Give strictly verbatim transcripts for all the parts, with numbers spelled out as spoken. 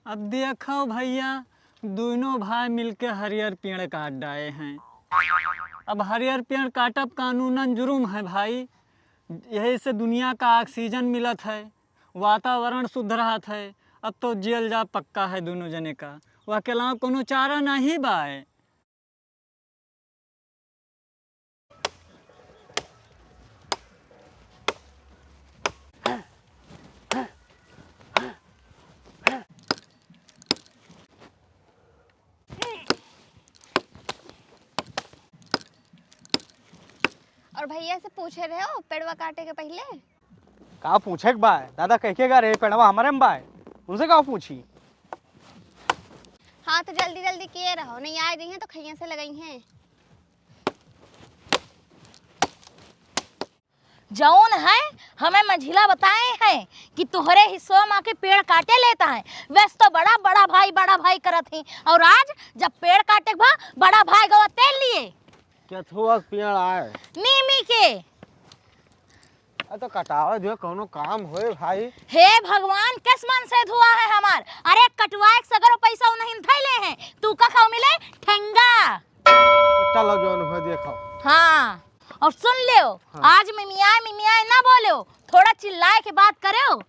अब देखो भइया, दुनों भाई मिलके हरियर पेड़ काट डाए हैं। अब हरियर पेड़ काटब कानूनन जुर्म है भाई, यही से दुनिया का oxygen मिलत है, वातावरण शुद्ध रहत है। अब तो जेल जा पक्का है दुनों जने का, वह के अलावा कोनो चारा नहीं बाए। और भइया से पूछे रहे हो पेड़वा काटे के पहिले? का पूछे के बा? दादा कह के गा रहे, पेड़वा हमरे में बा, उनसे का पूछी? हाँ, तो जल्दी जल्दी किए रहो, नहीं आए जइहें तो खइया से लगई हैं। जौन है, हमें मंझिला बताए हैं कि तोहरे हिस्सवा मा के पेड़ काटे लेता है। वैसे तो बड़ा बड़ा भाई, बड़ा भाई करत ही, और आज जब पेड़ काटे के भा, बड़ा भाई गवा तेल लिए। केथुआ के पेड़ आए। नीमी के। अरे तो कटावे दियो, कौनो काम होए भाई। हे भगवान, किस मन से धुआ है हमार? अरे कटवाए के सगरो पैसा उन्हीं धैले हैं, तू का खाओ मिले? ठेंगा। चलो जौन हो देखो। हाँ, और सुन लेओ, हाँ। आज मिमियाए मिमियाए ना बोलेओ, थोड़ा चिल्लाए के बात करेओ।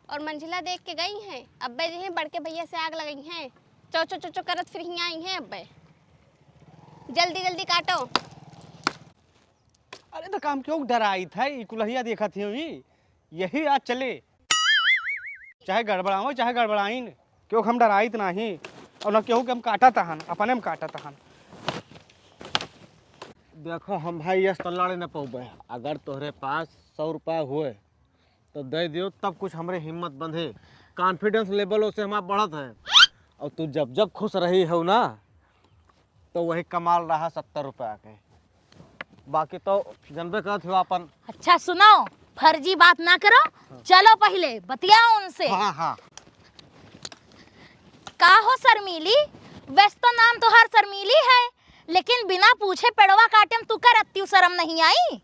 और मंझिला देख के गई हैं, अब्बे जी हैं बड़के भइया से आग लगई हैं, चो चो चो चो करत फिर हियाँ आई हैं अब्बे। जल्दी जल्दी काटो। अरे तो काम क्यों डराइत है, ई कुलहिया देखत ही, यही आज चले, चाहे गड़बड़ाओ चाहे गड़बड़ाइन, क्यों हम डराइत नाही, और न केहू के हम काटत हन, अपने में काटत हन। देखो हम भाई यस तो लड़े न पौबे, अगर तोहरे पास सौ रुपया हुए तो दे दियो, तब कुछ हमरे हिम्मत बंधे, confidence level ओसे हमार बढ़त है। और तू जब जब खुश रही हो ना, तो वही कमाल रहा सत्तर रुपया के, बाकी तो जनबे करत हो अपन। अच्छा सुनो, फर्जी बात ना करो, हाँ। चलो पहिले बतियाओ उनसे। हाँ, हाँ। का हो शर्मीली, वैसे तो नाम तोहार शर्मीली है, लेकिन बिना पूछे पेड़वा काटे में तू करत, तू शर्म नहीं आई?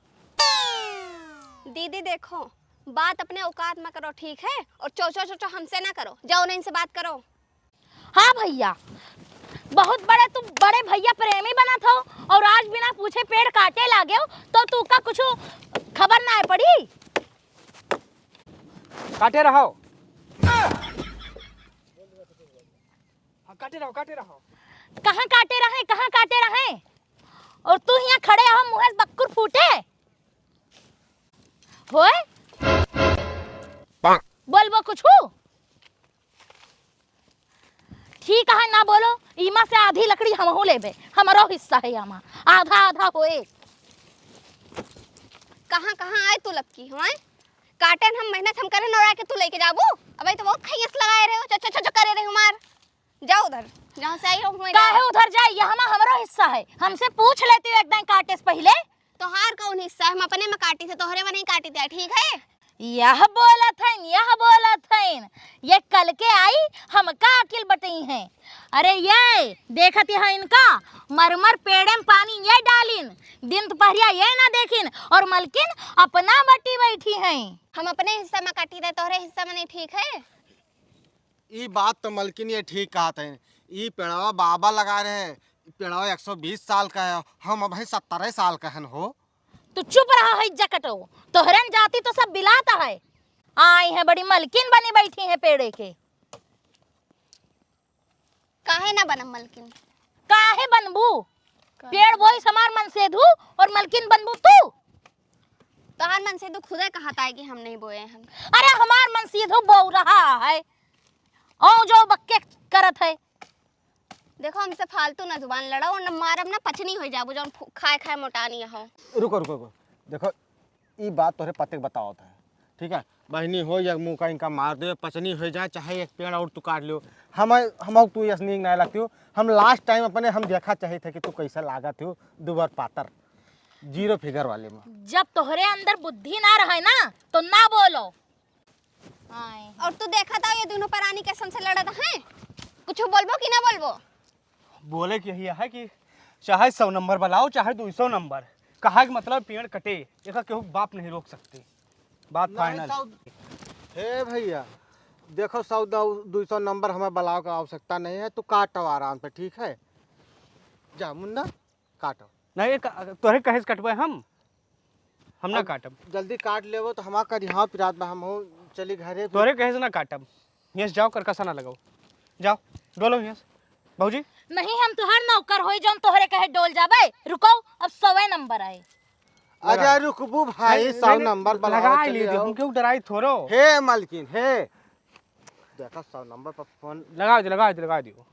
दीदी देखो, बात अपने औकात में करो, ठीक है? और चोचो चोचो हमसे ना करो, जाओ ना इनसे बात करो। हाँ भइया, बहुत बड़े तू बड़े भइया प्रेमी बनत हो और आज बिना पूछे पेड़ काटे लागेओ तो तू का कुछ खबर ना पड़ी? काटे रहो। हाँ, काटे रहो, काटे रहो। कहाँ काटे रहे, कहाँ काटे रहे? और तू हियाँ खड़े हो, मुँहे से बक्कुर फूटे। होए? बोलबो कुछु? ठीक है, ना बोलो, इमा से आधी लकड़ी हमहू लेबे, हमरो हिस्सा है इमा, आधा आधा होए। कहाँ कहाँ आए तू लक्की, होए? काटेन हम, मेहनत हम करेन और आके तू लेके जाबू? अबे तो बहुत खैयस लगाए रहे हो, चो चो चो चो करे रहे हो मार। जाओ उधर, जहाँ से आई हो, वहीं काहे रहो। उधर जाए? यहाँ मा हमरो हिस्सा है, हमसे पूछ लेती हो एक दाईं काटे से पहिले। तोहार कौन हिस्सा है? हम अपने में काटी थे, तोहरे में नहीं काटी थे, ठीक है? यह बोलत हईन, यह बोलत हईन, ये कल के आई, हमका अकिल बटई हैं। अरे ये देखत यहाँ इनका, मर मर पेड़े में पानी ये डालिन, दिन दुपहरिया ये ना देखिन, और मलकिन अपना बटी बैठी हैं। हम अपने हिस्सा में काटी थे, तोहरे हिस्सा में नहीं, ठीक है? ई बात तो मलकिन ये ठीक कहत हैं। ई पेड़वा बाबा लगा रहे हैं, ई पेड़वा एक सौ बीस साल का है, हम अबहीं सत्तरे साल का हन हो। तू चुप रहा है जकटो, तोहरन जाति तो सब बिलात है। आई है बड़ी मलकिन बनी बैठी है पेड़े के। काहे ना बनम मलकिन? काहे बनबू? काहे? पेड़ बोइस हमार मनसेधू और मलकिन बनबू तू? तोहार मनसेधू खुदे कहत आए कि हम नहीं बोए हैं। अरे हमार मनसेधू बो रहा है, औ जो बक्के करत है। देखो हमसे फालतू ना जुबान लड़ाओ, न मारब ना पचनी हो जाबू, जौन फु-, खाए खाए मोटानी हो। रुको, रुको, रुको। देखो, ई बात तोहरे पति के बतावत है, ठीक है? बहिनी हो या मुँह का इनका मार दे, पचनी हो जाए, चाहे एक पेड़ और तू काट लियो। हम, हम तू यस नीक ना लगती हो। हम last time अपने हम देखा चाहिए थे कि तू कैसे लागत हो, दुबर पातर, zero figure वाले में। जब तोहरे अंदर बुद्धि ना रहे ना, तो ना बोलो। आए। और तू देखा था ये दोनों परानी कैसन से लड़त हैं? कुछ बोलबो कि ना बोलबो? बोले के यही है कि चाहे सौ नंबर बलाओ, चाहे दुई सौ नंबर, कहा के मतलब पेड़ कटे, एका केहू बाप नहीं रोक सकते। बात नहीं, final। सौ, हे भैया, देखो, सौ दो, दुई सौ नंबर हमें बलाओ का आवश्यकता नहीं है, तू काटो आराम से, ठीक है? जा मुन्ना, काटो। नहीं, एक, तोहरे कहे से कटबे हम, हम ना अब काटब। जल्दी काट लेबो तो हमार करिहाव पिरात बा, हम हो चली घरे फिर। तोहरे कहे से ना काटब। हियाँ से जाओ, करकसा ना लगाओ। जाओ, डोलो हियाँ से। भौजी। नहीं, हम तोहर नौकर होई, जौन तोहरे कहे डोल जाबे। रुको, अब सौवे नंबर आए। अरे लगा। रुकबू भाई, नहीं, सौ नहीं, नंबर बलाओ, लगा ही चली लीजिए, आओ। हम क्यों डराई थोरो। हे मालकिन, हे। देखा, सौ नंबर पर फोन। लगा दे, लगा दे, लगा दियो।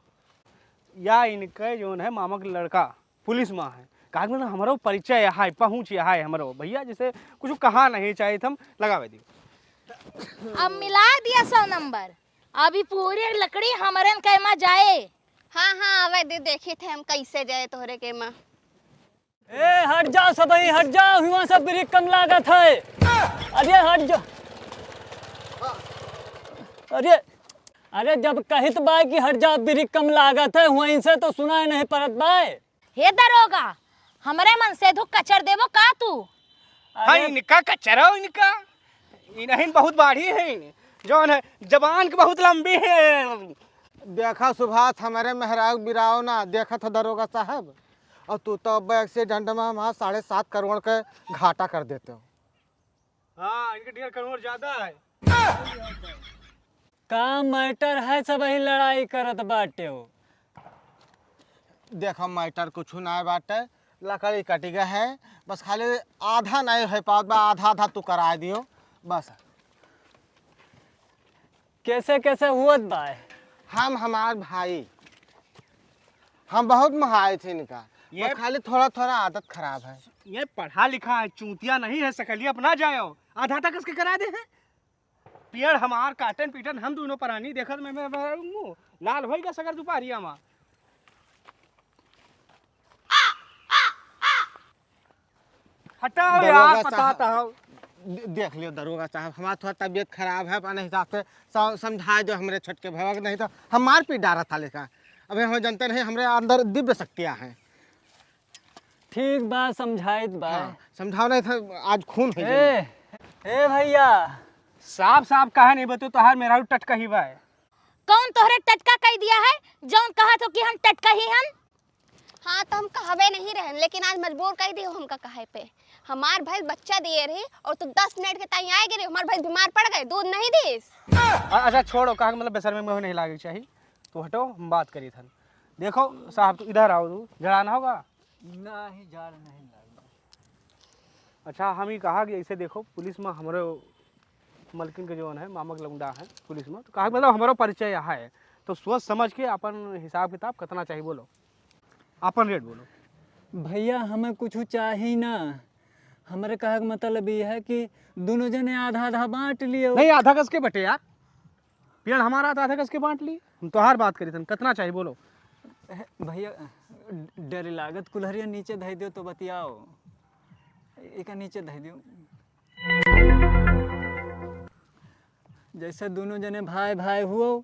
या इनके जौन है मामा के लड़का पुलिस में है, कहा कि मतलब हमरो परिचय है, पहुँच है हमरो भैया, जैसे कुछ कहा नहीं चाहिए, हम लगावे दियो। अब मिला दिया सौ नंबर, अभी पूरी लकड़ी हमरन के मा जाए। हाँ, हाँ, आवे दे, देखी थे हम कैसे जाए तोहरे के मा। ए, हट जाओ सबही, हट जाओ, हुआँ से ब्रेक कम लागत है। अरे, हट जाओ। अरे, अरे, जब कहित बाय कि हट जाओ, ब्रेक कम लागत है, वहीं से तो सुनाई नहीं पड़त बाय। हे दरोगा, हमरे मन से धुक कचर देबो का तू? अरे हाँ, इनका कचरो इनका, इनहिन बहुत बाढ़ी है, जौन है, जबान के बहुत लंबी है। देखा सुभाष, हमरे मेहरारू बिराओ ना, देखत हो दरोगा साहब, और तू तो अब accident में हमारा साढ़े सात करोड़ के घाटा कर देते हो। हाँ, इनके डेढ़ करोड़ ज्यादा है। का matter है, सबही लड़ाई करत बाटे हो? देखो, matter कुछ ना बाटे, लकड़ी कटि गए है, बस खाली आधा नहीं हो पावत बा, आधा आधा तू कराए दियो बस। कैसे कैसे हुअत बा? हम हमार भाई, हम बहुत महाए थे इनका, ये बस खाली थोड़ा थोड़ा आदत खराब है। ये पढ़ा लिखा है, चूतिया नहीं है, सकलिया अपना जाओ, आधा तक इसके करा दे है। पेड़ हमार काटन पीटन हम दोनों परानी देखत में, में, में मुंह लाल होई गा सगर दुपहरिया मा। हटाओ दरोगा यार, साहब, पता तो हो। दे-, देख लियो दरोगा साहब, हमार थोड़ा तबीयत खराब है, अपने हिसाब से स-, समझाए दो हमरे छोटके भैया के, नहीं तो हम मार पीट डारा था लेका। अबे हम जानते नहीं, हमरे अंदर दिव्य शक्तियाँ हैं। ठीक बा, समझाइत बा। हाँ, समझाओ नहीं था, आज खून हो जाए। ए, ए भैया। साफ साफ कहा नहीं बतू, तोहार मेहरारू टटकही बा। कौन तोहरे टटका कह दिया है, जौन कहत हो कि हम टटकही हन? हाँ, तो हम कहबे नहीं रहन, लेकिन आज मजबूर कह दियो हमका कहे पे। हमार भैंस बच्चा दिए रही और तू दस मिनट के ताई आए गिरे, हमार भैंस बीमार पड़ गए, दूध नहीं दीस। अ-, अच्छा छोड़ो, कहा के मतलब बेशर्मी में नहीं लागे के चाही। तू हटो, हम बात करी थन। देखो साहब, तू इधर आओ, तू जड़ान होगा। नहीं, जाड़ नहीं लागल। अच्छा, हम ही कहा कि ऐसे देखो, पुलिस में हमरो मलकिन के जौन है, मामा के लौंडा है पुलिस में, तो कहा मतलब हमरो परिचय यहाँ है, तो सोच समझ के अपन हिसाब किताब कितना चाहिए बोलो, अपन rate बोलो। भैया, हमें कुछ चाही ना, हमरे कहे के मतलब ये है कि दोनों जने आधा आधा बांट लियो। नहीं, आधा कस के बटे यार, पेड़ हमारा था, आधा कस के बांट ली। हम तोहार बात करी थन, कितना चाहिए बोलो। हे, भैया, डर लागत, कुल्हरिया नीचे धइ दियो तो बतियाओ। एका नीचे धइ दियो। जैसे दोनों जने भाई भाई हुओ,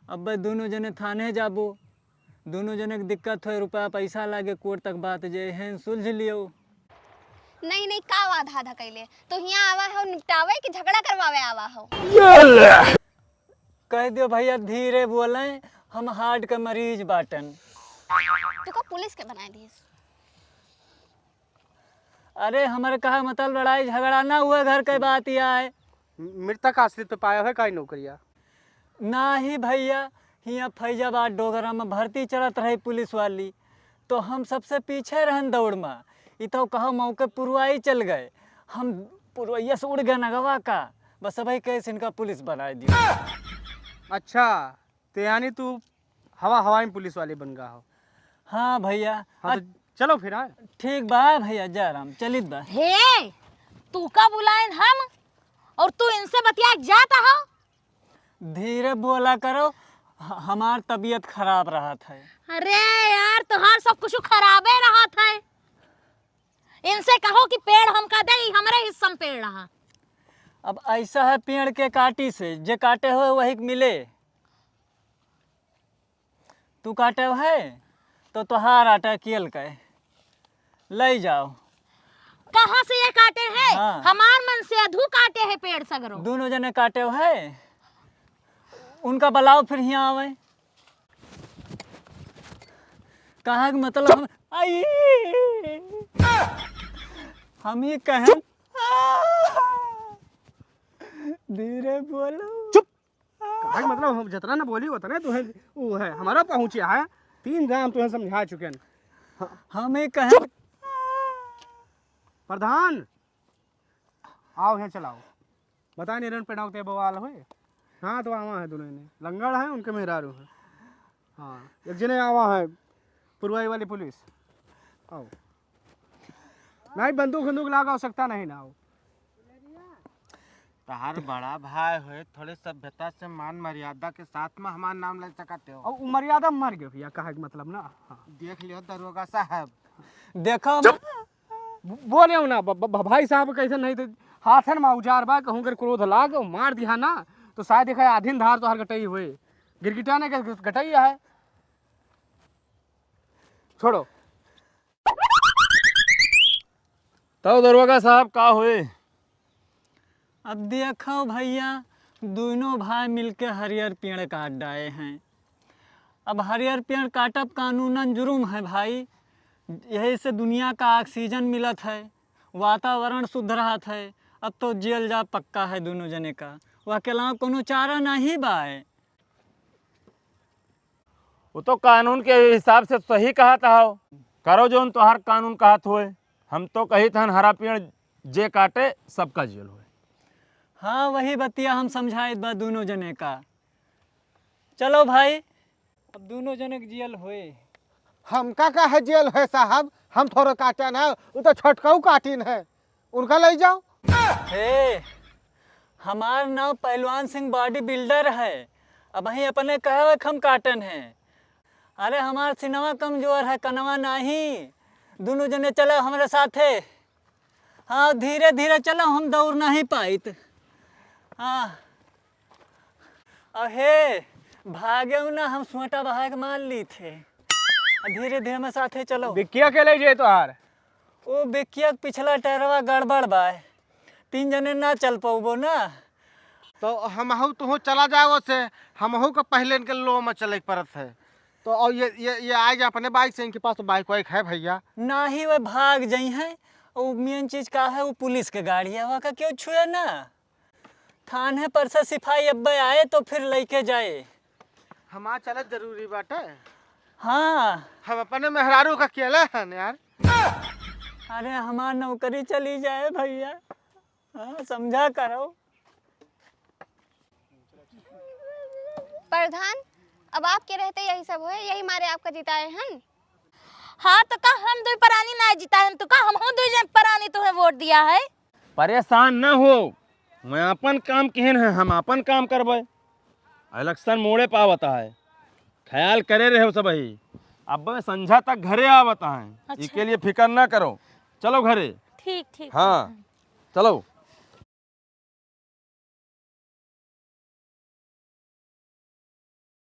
अब दोनों जने थाने जाबो, दोनों जने के दिक्कत होए, रुपया पैसा लागे, कोर्ट तक बात जे हैं सुलझ लियो। नहीं, नहीं, का आधा आधा कैले? तो हियाँ आवा हो निपटावे कि झगड़ा करवावे आवा हो? कह दियो भैया धीरे बोलें, हम heart के मरीज बाटन। तू का पुलिस के बनाए दिस? अरे हमरे कहा मतलब लड़ाई झगड़ा ना हुए, घर के बात ही आए। मृतक आश्रित पे पाया है काई नौकरिया? नाही भैया, हियाँ फैजाबाद डोगरा में भर्ती चलत रही पुलिस वाली, तो हम सबसे पीछे रहन दौड़ में। ई तो कहो मौके पुरवाई चल गए, हम पुरवैया से उड़ गए नगवा का, बस अबही केस इनका पुलिस बनाए दियो। अच्छा, तो यानी तू हवा हवाई में पुलिस वाले बन गया हो? हाँ भैया। हाँ, तो चलो फिर, हाँ। ठीक बा भैया, जा राम, चलित बा। हे, तू का बुलाएन हम और तू इनसे बतिया जाता हो? धीरे बोला करो, ह-, हमार तबीयत खराब रहत है। अरे यार, तोहार सब कुछ खराबे रहत है। इनसे कहो कि पेड़ हमका दे, ई हमरे हिस्सा में पेड़ रहा। अब ऐसा है पेड़ के काटी से, जे काटे हो वही के मिले। तू काटे है? तो तोहार आटा कियल के, लई जाओ। कहाँ से ये काटे है? हाँ। हमार मन से अधू काटे है पेड़ सगरो। दोनों जने काटे है, उनका बुलाओ फिर हियाँ आवे। कहा कि मतलब हम, आई, हम ये कहें। चुप। धीरे बोलो। चुप। कहा कि मतलब हम जितना ना बोली उतने तुहे ऊ है, हमारा पहुँचिया है, तीन दाम तुहे समझा चुके हैं। हम ये कहें। चुप। प्रधान, आओ यहाँ चलाओ। बता नहीं रन पे डालते बवाल होए। हाँ, तो आवा है दोनों ने। लंगड़ है, उनके मेहरारू है। हाँ, एक जने आवा है, पुरवाई वाली पुलिस। आओ। नहीं, बंदूक बंदूक लाग आवश्यकता नहीं ना हो। तहार बड़ा भाई होए, थोड़े सभ्यता से मान मर्यादा के साथ में हमार नाम ले सकते हो। और उ मर्यादा मर गए भैया, कहे के मतलब ना। हाँ। देख लियो दरोगा साहब। देखो चुप। ब-, बोले हो ना, ब-, ब-, भाई साहब कैसे नहीं थे, हाथन में औजार बा, कहूँ अगर क्रोध लाग, मार दिया ना, तो शायद देखा आधीन धार तो हर गटई हुए, गिरगिटाने के गटई है। छोड़ो। तब दरोगा साहब का होए? अब देखो भैया, दोनों भाई मिलके हरियर पेड़ काट डाए हैं। अब हरियर पेड़ काटब कानूनन जुर्म है भाई, यही से दुनिया का ऑक्सीजन मिलत है, वातावरण शुद्ध रहत है। अब तो जेल जा पक्का है दोनों जने का, वह के अलावा कोनो चारा नहीं बाए। वो तो कानून के हिसाब से सही कहत हव, करो जौन तोहार कानून कहत होए। हम तो कहित हन हरा पेड़ जे काटे सबका जेल होए। हाँ, वही बतिया हम समझाइत बा दोनों जने का। चलो भाई, अब दोनों जने के जेल होए। हमका का है जेल है साहब, हम थोड़े काटन है, वो तो छोटकाऊ काटिन है। उनका ले जाओ। हे, हमार नाम पहलवान सिंह बॉडी बिल्डर है। अबहीं अपने कहे हम काटन है। अरे हमार सिनवा कमजोर है, कनवा नाही। दोनों जने चलो हमरे साथे। हाँ, धीरे धीरे चलो, हम दौड़ नहीं पाइत। हाँ। अहे, भागे ना, हम सोटा बहा के मार ली थे। आ, धीरे धीरे में साथे चलो। बिकिया के ले जाए तोहार? ओ बिकिया के पिछला टायरवा गड़बड़ बा, तीन जने ना चल पउबो ना। तो हमहू तुहू चला जाओ से, हमहू के पहले इनके लो में चले के पड़त है। तो और ये, ये, ये आए जा अपने बाइक से, इनके पास तो बाइक वाइक है भैया। नाही, वे भाग जाई हैं। वो मेन चीज का है, वो पुलिस के गाड़ी है, वहाँ का क्यों छुए ना? थाने पर से सिपाही अब्बे आए तो फिर लइके जाए। हमार चलत जरूरी बाटे। हाँ। हम अपने मेहरारू का अकेले हन यार। अरे हमार नौकरी चली जाए भैया, हाँ, समझा करो। प्रधान, अब आपके रहते यही सब होए, यही मारे आपका जिताए हन। हाँ, तो का हम दुई परानी ना जिताए हन, तो का हमहू दुई जन परानी तुम्हें वोट दिया है? परेशान न हो, मैं अपन काम किहन है, हम अपन काम करबे। इलेक्शन मोड़े पे आवत है, ख्याल करे रहे हो सबही। अब मैं संझा तक घरे आवत है, अच्छा। इके लिए फिकर ना करो, चलो घरे। ठीक, ठीक। हाँ, चलो।